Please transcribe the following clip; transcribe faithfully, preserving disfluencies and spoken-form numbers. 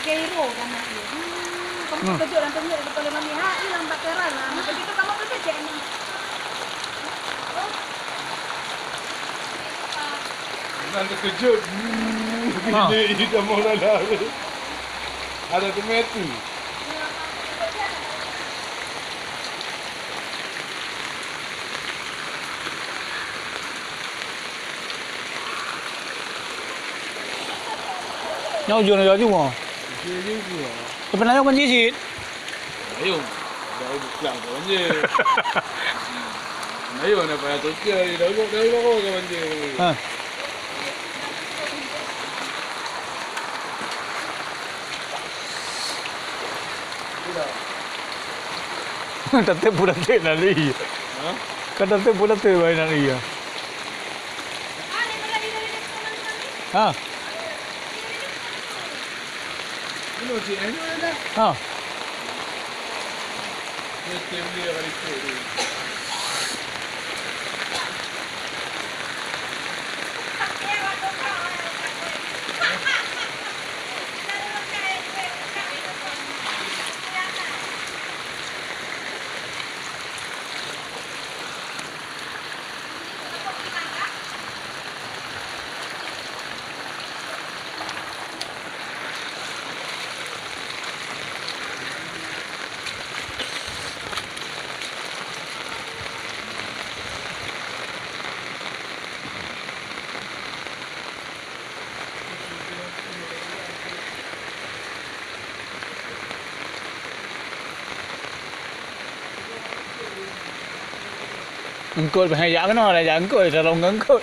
Kairo dan Mesir. Hmm, kamu Hmm. terkejut dan terkejut di kepala mami. Ha, hilang tak kira lah. Masa itu kamu terkejut, Mak. Nan terkejut. Ha. Ini dah mau lala. Ada tu mati. Nyoe ujeuen laju nyoe. Ujeuen laju nyoe. Tapi nyoe banjir cit. Ayo. Dah udah pulang ke banjir. Ayo, nak payah Tokyo, dah udah, dah udah ke banjir. Ha. Tatem pun tatem lali. Ha? Kan tatem pun tatem bae lali ya. Ha. Ha. Eungkôt, jak keunoe, jak eungkôt, tolong eungkôt.